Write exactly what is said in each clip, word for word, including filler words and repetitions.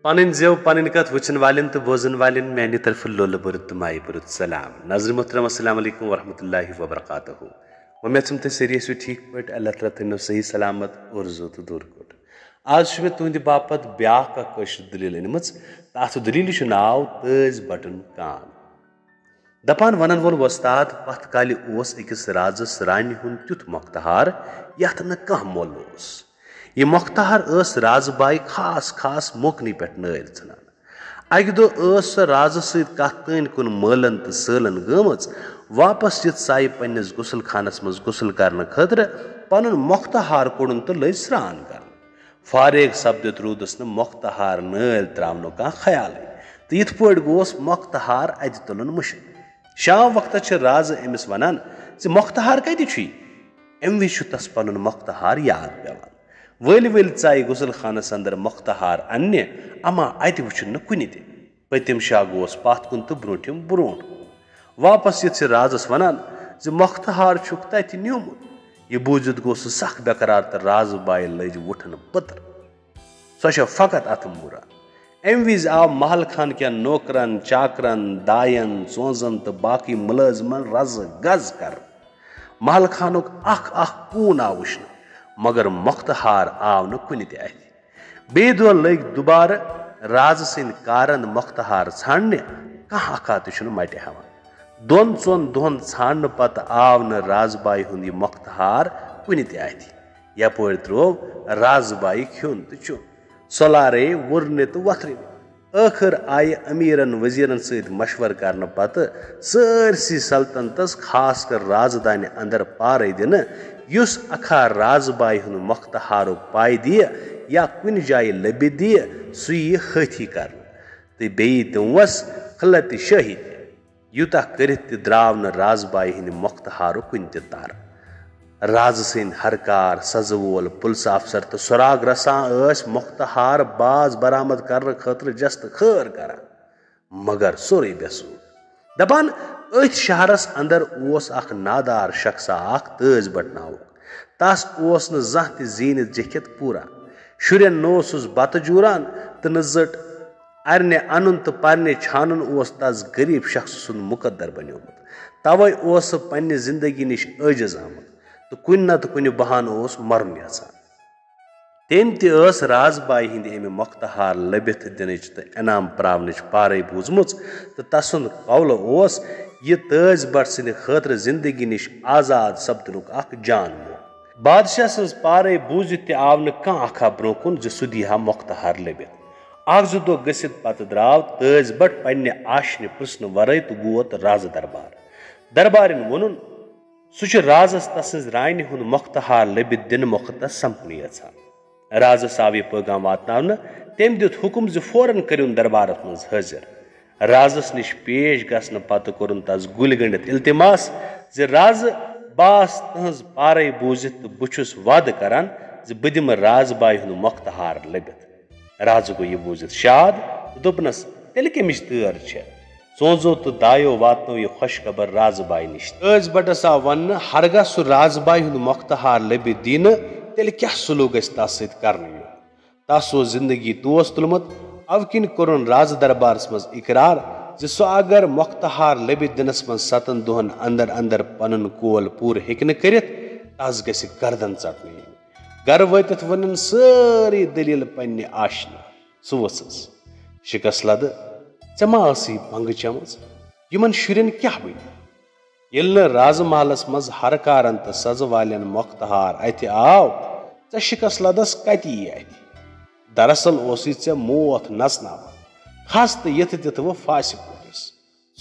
پنٕنۍ زٮ۪و، پنٕنۍ کتھ وٕچھن والٮ۪ن تہٕ بوزن والٮ۪ن میانہِ طرفہٕ لولہٕ بٔرِتھ تہٕ مایہِ بٔرِتھ سلام۔ ناظرین محترم، السلام علیکم ورحمۃ اللہ وبرکاتہ۔ وۄمید چھم تُہۍ سٲری ٲسِو ٹھیٖک پٲٹھۍ، اللہ تعالیٰ تھٲینو صحیح سلامت اور زُو تہٕ دوٗر کوٚٹ۔ آز چھُ مےٚ تُہنٛدِ باپتھ بیاکھ اکھ کٲشِر دٔلیٖل أنمٕژ تہٕ اتھ دٔلیٖلہِ چھُ ناو تٲج بٹُن کان۔ دپان ونن وول وۄستاد، پتھ کالہِ اوس أکِس رازس رانہِ ہُنٛد تیُتھ مۄختہار، یتھ نہٕ کانٛہہ مۄل اوس۔ یہِ مۄختہار ٲس رازٕ باے خاص خاص موقنٕے پٮ۪ٹھ نٲلۍ ژھٕنان۔ اکہِ دۄہ ٲس سۄ رازٕ سۭتۍ کتھ تٲنۍ کُن مٲلن تہٕ سٲلن گٔمٕژ۔ واپس یِتھ سۄ آیہِ پننِس غسل خانس منٛز غسل کرنہٕ خٲطرٕ پنُن مۄختہار کوٚڑُن تہٕ لٔج سرٛان کرنہِ۔ فارغ سپدِتھ روٗدُس نہٕ مۄختہار نٲلۍ ترٛاونُک کانٛہہ خیالٕے، تہٕ یِتھ پٲٹھۍ گوس مۄختہار اَتہِ تُلُن مٔشِتھ۔ شام وقتس چھِ رازٕ أمِس ونان زِ مۄختہار کتہِ چھُے؟ اَمہِ وِزِ چھُ تس پنُن مۄختہار یاد پٮ۪وان۔ ؤلۍ ؤلۍ ژایہِ غسل خانس اندر مۄختہار اننہِ، اما اتہِ وُچھُن نہٕ کُنہِ تہِ۔ پٔتِم شاہ گوس پتھ کُن تہٕ برونٛٹھِم برونٛٹھ کُن۔ واپس یِتھ چھِ رازس ونان زِ مۄختہار چھُکھ تتہِ نیوٗمُت۔ یہِ بوٗزِتھ گوٚو سُہ سخ بے قرار تہٕ رازٕ بایہِ لٔج وُٹھن پٔتٕر۔ سۄ چھےٚ فقط اتھٕ موٗران۔ امہِ وِزِ آو محل خان کٮ۪ن نوکرن، چاکرن، داین، ژونزن تہٕ باقٕے مُلٲزمن رزٕ گز کرنہٕ۔ محل خانُک اکھ اکھ کوٗن آو وٕچھنہٕ، مگر مۄختہار آو نہٕ کُنہِ تہِ اتھِ۔ بیٚیہِ دۄہ لٔگۍ دوبارٕ رازٕ سٕنٛدۍ کارند مۄختہار ژھانڈنہِ، کانٛہہ اکھا تہِ چھُنہٕ مٹہِ ہٮ۪وان۔ دۄن ژۄن دۄہن ژھانڈنہٕ پتہٕ آو نہٕ رازٕ بایہِ ہُنٛد یہِ مۄختہار کُنہِ تہِ اتھِ۔ یپٲرۍ ترٛوو رازٕ بایہِ کھیوٚن تہٕ چیوٚن۔ سۄ لارے وُرنہِ تہٕ وۄتھرِنہِ۔ ٲخٕر آیہِ امیٖرن وزیرن سۭتۍ مشورٕ کرنہٕ پتہٕ سٲرسٕے سلطنتس، خاص کر رازٕ دانہِ اندر پارے دِنہٕ، یُس اکھا رازٕ بایہِ ہُنٛد مۄختہارُک پاے دِیہِ یا کُنہِ جایہِ لٔبِتھ دِیہِ، سُہ یِیہِ ہٲتھی کرنہٕ تہٕ بیٚیہِ دِموس خلعت شٲہی تہِ۔ یوٗتاہ کٔرِتھ تہِ درٛاو نہٕ رازٕ بایہِ ہٕنٛدِ مۄختہارُک کُنہِ تہِ تَر۔ رازٕ سٕنٛدۍ ہر کار سزٕ وول پُلسہٕ افسر تہٕ سراغ رساں ٲسۍ مۄختہار باز برآمد کرنہٕ خٲطرٕ جستہٕ خٲر کران، مگر سورُے بے سوٗد۔ دپان، أتھۍ شہرس اندر اوس اکھ نادار شخصا اکھ تٲج بٹناوُک۔ تس اوس نہٕ زانٛہہ تہِ زیٖنِتھ جیکھِتھ پوٗران۔ شُرٮ۪ن نہٕ اوسُس بتہٕ جوٗران تہٕ نہٕ زٔٹ۔ ارنہِ انُن تہٕ پرنہِ چھانُن اوس تس غریب شخص سُنٛد مقدر بنیومُت۔ توے اوس سُہ پننہِ زندگی نِش عٲجز آمُت تہٕ کُنہِ نتہٕ کُنہِ بہانہٕ اوس مرُن یژھان۔ تٔمۍ تہِ ٲس راز بایہِ ہٕنٛدِ امہِ مۄختہار لٔبِتھ دِنٕچ تہٕ انعام پراونٕچ پارے بوٗزمٕژ، تہٕ تسُنٛد قولہٕ اوس یہِ تٲج بٹ سٕنٛدِ خٲطرٕ زندگی نِش آزاد سپدنُک اکھ جان موقعہٕ۔ بادشاہ سٕنٛز پارے بوٗزِتھ تہِ آو نہٕ کانٛہہ اکھا برونٛہہ کُن زِ سُہ دیٖہا مۄختہار لٔبِتھ۔ اکھ زٕ دۄہ گٔژھِتھ پتہٕ درٛاو تٲج بٹ پننہِ آشنہِ پرژھنہٕ ورٲے تہٕ ووت رازٕ دربار۔ دربارٮ۪ن ووٚنُن، سُہ چھُ رازس تسٕنٛز رانہِ ہُنٛد مۄختہار لٔبِتھ دِنہٕ مۄکھٕ تس سمکھُن یژھان۔ رازس آو یہِ پٲغام واتناونہٕ، تٔمۍ دیُت حُکم زِ فوراً کٔرِن دربارس منٛز حٲضِر۔ رازس نِش پیش گژھنہٕ پتہٕ کوٚرُن تس گُلۍ گٔنٛڈِتھ التماس زِ رازٕ، بہٕ آس تُہنٛز پارے بوٗزِتھ تہٕ بہٕ چھُس وعدٕ کران زِ بہٕ دِمہٕ راز بایہِ ہُنٛد مۄختہار لٔبِتھ۔ رازٕ گوٚو یہِ بوٗزِتھ شاد تہٕ دوٚپنس، تیٚلہِ کٔمِچ تٲر چھےٚ؟ ژونزو تہٕ دایو واتنٲو یہِ خۄش خبر رازٕ بایہِ نِش۔ تٲج بٹس آو وننہٕ، ہرگاہ سُہ رازٕ بایہِ ہُنٛد مۄختہار لٔبِتھ دی نہٕ، تیٚلہِ کیٛاہ سلوک گژھِ تس سۭتۍ کرنہٕ یُن؟ تس اوس زندگی توس تُلمُت، اَوٕ کِنۍ کوٚرُن رازٕ دربارس منٛز اقرار زِ سُہ اگر مۄختہار لٔبِتھ دِنس منٛز ستن دۄہن اندر اندر پنُن قول پوٗرٕ ہیٚکہِ نہٕ کٔرِتھ، تس گژھِ گردن ژٹنہٕ یِنۍ۔ گرٕ وٲتِتھ ووٚنُن سٲرٕے دٔلیٖل پننہِ آشنہِ۔ سُہ ؤژھٕس۔ شِکس لدٕ، ژےٚ ما ٲسٕے بنگہٕ چمٕژ؟ یِمن شُرٮ۪ن کیٛاہ بنہِ؟ ییٚلہِ نہٕ رازٕ محلس منٛز ہرکارن تہٕ سزٕ والٮ۪ن مۄختہار اتھِ آو، ژےٚ شِکس لدس کتہِ یی اتھِ؟ دراصل اوسُے ژےٚ موتھ نژناوان۔ کھس تہٕ یِتھٕ تِتھٕ وٕ فاسہِ پوٗتِس۔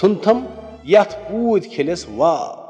ژھُنتھم یتھ پوٗتۍ کھیلِس واو۔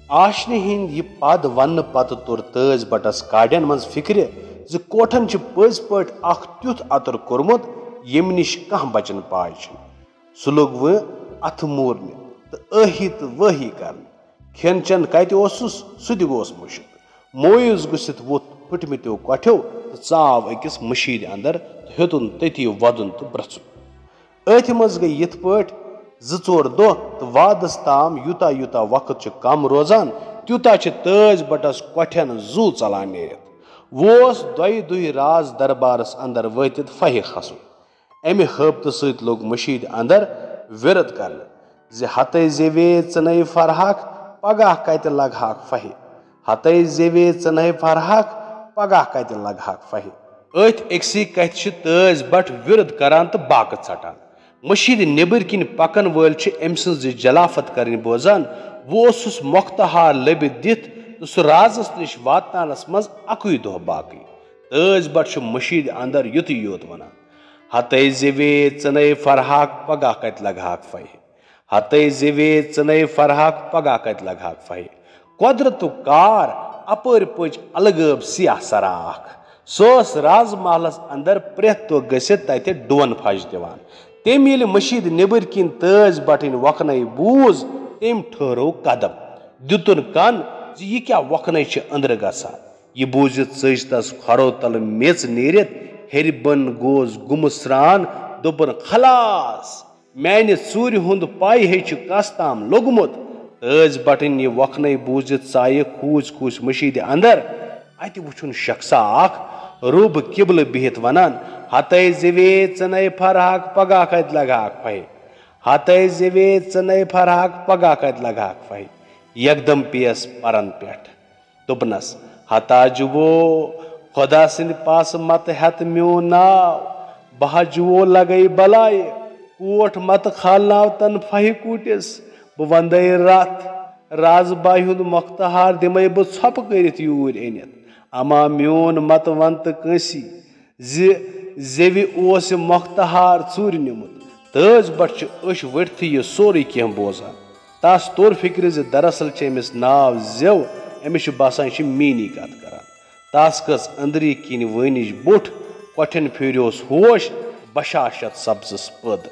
آشنہِ ہٕنٛدۍ یہِ پد وننہٕ پتہٕ توٚر تٲج بٹس کاڈٮ۪ن منٛز فکرِ زِ کوٹھن چھُ پٔزۍ پٲٹھۍ اکھ تیُتھ عطر کوٚرمُت، ییٚمہِ نِش کانٛہہ بچن پاے چھُنہٕ۔ سُہ لوٚگ وۄنۍ اتھٕ موٗرنہِ تہٕ ٲہی تہٕ وٲہی کرنہِ۔ کھٮ۪ن چٮ۪ن کتہِ اوسُس، سُہ تہِ گوس مٔشِتھ۔ مویوٗس گٔژھِتھ ووٚتھ پھٕٹمٕتیو کۄٹھیو تہٕ ژاو أکِس مٔشیٖدِ اندر تہٕ ہیوٚتُن تٔتی وَدُن تہٕ برٛژھُن۔ أتھۍ منٛز گٔے یِتھ پٲٹھۍ زٕ ژور دۄہ تہٕ وادس تام یوٗتاہ یوٗتاہ وقت چھُ کم روزان، تیوٗتاہ چھِ تٲج بٹس کۄٹھٮ۪ن زُو ژلان نیٖرِتھ۔ وۄنۍ اوس دۄیہِ دُہہِ راز دربارس اندر وٲتِتھ فہہِ کھسُن۔ امہِ ہٲبتہٕ سۭتۍ لوٚگ مٔشیٖد اندر وِرد کرنہٕ زِ ہتے زیوے ژٕنے فرہکھ، پگاہ کتہِ لگہکھ فہہِ۔ ہتے زیوے ژٕنے فرہکھ، پگاہ کتہِ لگہکھ فہہِ۔ أتھۍ أکسٕے کتھِ چھِ تٲج بٹ وِرد کران تہٕ باکہٕ ژٹان۔ مٔشیٖد نیٚبٕرۍ کِنۍ پکن وٲلۍ چھِ أمۍ سٕنٛز یہِ جلافت کرٕنۍ بوزان۔ وۄنۍ اوسُس مۄختہار لٔبِتھ دِتھ تہٕ سُہ رازس نِش واتناونس منٛز اکُے دۄہ باقٕے۔ تٲج بٹ چھُ مٔشیٖد اندر یُتُے یوت ونان، ہتے زیوے ژٕنے فرہکھ، پگاہ کتہِ لگہکھ فہہِ۔ ہتے زیوے ژٕنے فرہکھ، پگاہ کتہِ لگہکھ فہہِ۔ قۄدرتُک کار، اپٲرۍ پٔچ الگٲب سیاہ سرا اکھ۔ سُہ اوس راز محلس اندر پرٛٮ۪تھ دۄہ گٔژھِتھ تتہِ ڈُون پھش دِوان۔ تٔمۍ ییٚلہِ مٔشیٖد نیٚبٕرۍ کِنۍ تٲج بٹٕنۍ وۄکھنَے بوٗز، تٔمۍ ٹھٔہرو قدم، دِتُن کن زِ یہِ کیٛاہ وۄکھنَے چھِ أنٛدرٕ گژھان۔ یہِ بوٗزِتھ ژٔج تس کھۄرو تلہٕ میٚژ نیٖرِتھ ہیٚرِ بۄن گوس گُمہٕ سرٛان، دوٚپُن، خلاص! میانہِ ژوٗرِ ہُنٛد پاے ہے چھُ کس تام لوٚگمُت۔ تٲج بٹٕنۍ یہِ وۄکھنَے بوٗزِتھ ژایہِ کھوٗژۍ کھوٗژۍ مٔشیٖدِ اندر۔ اتہِ وُچھُن شخصا اکھ روٗبہٕ قبلہٕ بِہِتھ ونان، ہتے زیوے ژٕنے فرہکھ، پگاہ کتہِ لگہکھ فہہِ۔ ہتے زیوے ژٕنے فرہکھ، پگاہ کتہِ لگہکھ فہہِ۔ یکدم پیس پرن پٮ۪ٹھ۔ دوٚپنس، ہتا جُوو، خۄدا سٕنٛدِ پاسہٕ متہٕ ہٮ۪تھ میون ناو، بہٕ ہا جُوو لگے بلایہِ، کوٹھ متہٕ کھالناو تن فہہِ کوٗٹِس، بہٕ وندے رتھ، راز بایہِ ہُنٛد مۄختہار دِمے بہٕ ژھۄپہٕ کٔرِتھ یوٗرۍ أنِتھ۔ اما میون متہٕ ون تہٕ کٲنٛسی زِ زیوِ اوس یہِ مۄختہار ژوٗرِ نیوٗمُت۔ تٲج بٹ چھِ أچھ ؤٹتھٕے یہِ سورُے کینٛہہ بوزان۔ تس توٚر فِکرِ زِ دراصل چھِ أمِس ناو زیو، أمِس چھُ باسان، یہِ چھِ میٛٲنی کتھ کران۔ تس کھٔژ أنٛدری کِنۍ وٲنِج بوٚٹھ، کۄٹھٮ۪ن پھیوریوس ہوش، بشاشت سپزٕس پٲدٕ۔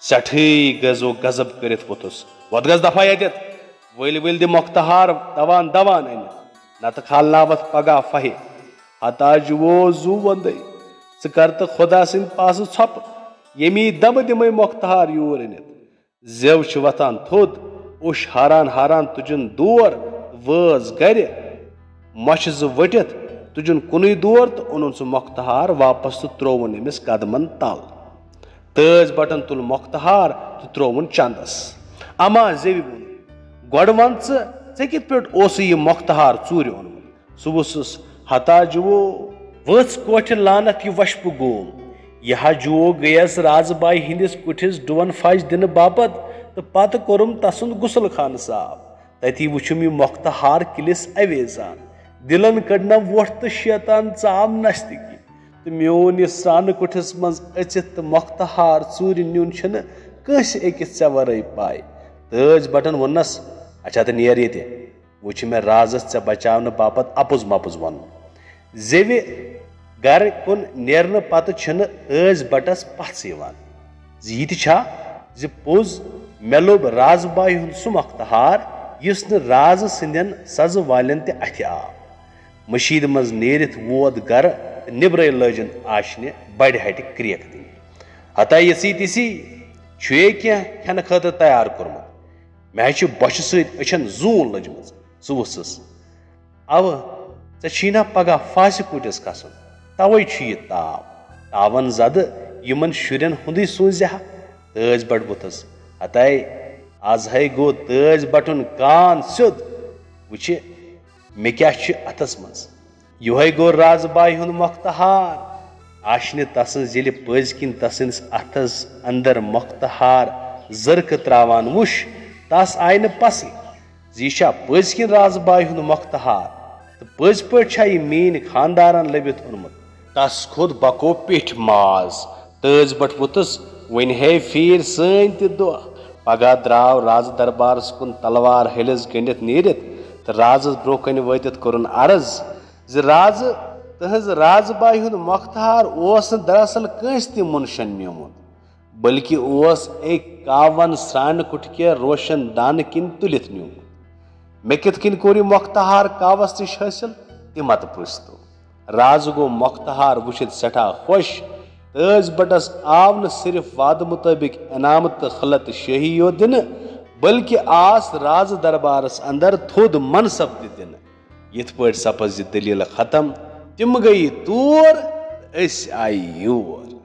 سٮ۪ٹھٕے گٔزو غضب کٔرِتھ ووٚتھُس، وۄتھ گژھ دفعہ ییٚتٮ۪تھ، ؤلۍ ؤلۍ دِ مۄختہار دوان دوان أنِتھ، نتہٕ کھالناوتھ پگاہ فہہِ۔ ہتا جُوو زُو وندے، ژٕ کر تہٕ خۄدا سٕنٛدِ پاسہٕ ژھۄپہٕ، ییٚمی دمہٕ دِمے مۄختہار یوٗر أنِتھ۔ زیو چھِ وۄتھان تھوٚد، اوٚش ہاران ہاران تُجُن دور، وٲژ گرِ، مۄچھِ زٕ ؤٹِتھ تُجُن کُنُے دور تہٕ اوٚنُن سُہ مۄختہار واپس تہٕ ترووُن أمِس قدمن تل۔ تٲج بٹن تُل مۄختہار تہٕ ترووُن چندس۔ اما زیوِ ووٚن، گۄڈٕ ون ژٕ، ژےٚ کِتھ پٲٹھۍ اوسُے یہِ مۄختہار ژوٗرِ اوٚنمُت؟ سُہ وُچھُس، ہتا جُوو، ؤژھ کوٹھِ لعنت یہِ وشپہٕ گوم۔ یہِ ہا جُوو گٔیس رازٕ بایہِ ہٕنٛدِس کُٹھِس ڈُون پھش دِنہٕ باپتھ تہٕ پتہٕ کوٚرُم تسُنٛد غسل خانہٕ صاف۔ تتی وُچھُم یہِ مۄختہار کِلِس اویزان۔ دِلن کٔڈنم وۄٹھ تہٕ شیطان ژاو نستہِ کِنۍ۔ تہٕ میون یہِ سرٛانہٕ کُٹھِس منٛز أژِتھ تہٕ مۄختہار ژوٗرِ نیُن چھُنہٕ کٲنٛسہِ أکِس ژےٚ ورٲے پاے۔ تٲج بٹن ووٚننس، اچھا تہٕ نیر ییٚتہِ۔ وۄنۍ چھُ مےٚ رازس ژےٚ بچاونہٕ باپتھ اپُز مپُز ونُن۔ زیوِ گرٕ کُن نیرنہٕ پتہٕ چھِنہٕ تٲج بٹس پژھ یِوان زِ یہِ تہِ چھا زِ پوٚز مےٚ لوٚب راز بایہِ ہُنٛد سُہ مۄختہار یُس نہٕ رازٕ سٕنٛدٮ۪ن سزٕ والٮ۪ن تہِ اتھِ آو۔ مٔشیٖد منٛز نیٖرِتھ ووت گرٕ تہٕ نیبرے لٲجِن آشنہِ بڑِ ہٹہِ کرٛیک دِنہِ۔ ہتا یِژی تِژی چھُے کینٛہہ کھٮ۪نہٕ خٲطرٕ تیار کوٚرمُت۔ مےٚ ہا چھِ بۄچھِ سۭتۍ أچھن زوٗن لٔجمٕژ۔ ژٕ وُچھُس۔ اوٕ، ژےٚ چھی نا پگاہ فاسہِ کُٹھِس کھسُن؟ توے چھُ یہِ تاو۔ تاون زدٕ یِمن شُرٮ۪ن ہُنٛدُے سوٗزِ ہا۔ تٲج بٹ بُتھس۔ ہتے، از ہے گوٚو تٲج بٹُن کان سیوٚد۔ وٕچھِ، مےٚ کیٛاہ چھُ اتھس منٛز؟ یِہوے گوٚو رازٕ بایہِ ہُنٛد مۄختہار۔ آشنہِ تسٕنٛز ییٚلہِ پٔزۍ کِنۍ تسٕنٛدِس اتھس اندر مۄختہار زرکہٕ تراوان وُچھ، تس آیہِ نہٕ پسٕے زِ یہِ چھا پٔزۍ کِنۍ رازٕ بایہِ ہُنٛد مۄختہار تہٕ پٔزۍ پٲٹھۍ چھا یہِ میٛٲنۍ خاندارن لٔبِتھ اوٚنمُت۔ تس کھوٚت بکو پیٚٹھۍ ماز۔ تٲج بٹ ووٚتھُس، وۄنۍ ہے پھیٖرۍ سٲنۍ تہِ دۄہ۔ پگاہ درٛاو رازٕ دربارس کُن تلوار ہلِس گٔنڈِتھ نیٖرِتھ تہٕ رازس برونٛہہ کنہِ وٲتِتھ کوٚرُن عرض زِ رازٕ، تٕہٕنٛز رازٕ بایہِ ہُنٛد مۄختہار اوس نہٕ دراصل کٲنٛسہِ تہِ مُنشن نیومُت، بلکہِ اوس أکۍ کاوَن سرٛانہٕ کُٹھۍ کہِ روشن دانہٕ کِنۍ تُلِتھ نیومُت۔ مےٚ کِتھ کٔنۍ کوٚر یہِ مۄختہار کاوَس نِش حٲصِل، تہِ مہ تہٕ پرٛژھ تو۔ رازٕ گوٚو مۄختہار وٕچھِتھ سٮ۪ٹھاہ خۄش۔ تٲج بٹس آو نہٕ صرف وعدٕ مُطٲبِق انعام تہٕ خلعت شٲہی یوت دِنہٕ، بلکہِ آس رازٕ دربارس اندر تھوٚد منصب تہِ دِنہٕ۔ یِتھ پٲٹھۍ سپٕز یہِ دٔلیٖل ختم۔ تِم گٔیہِ تور، أسۍ آیہِ یور۔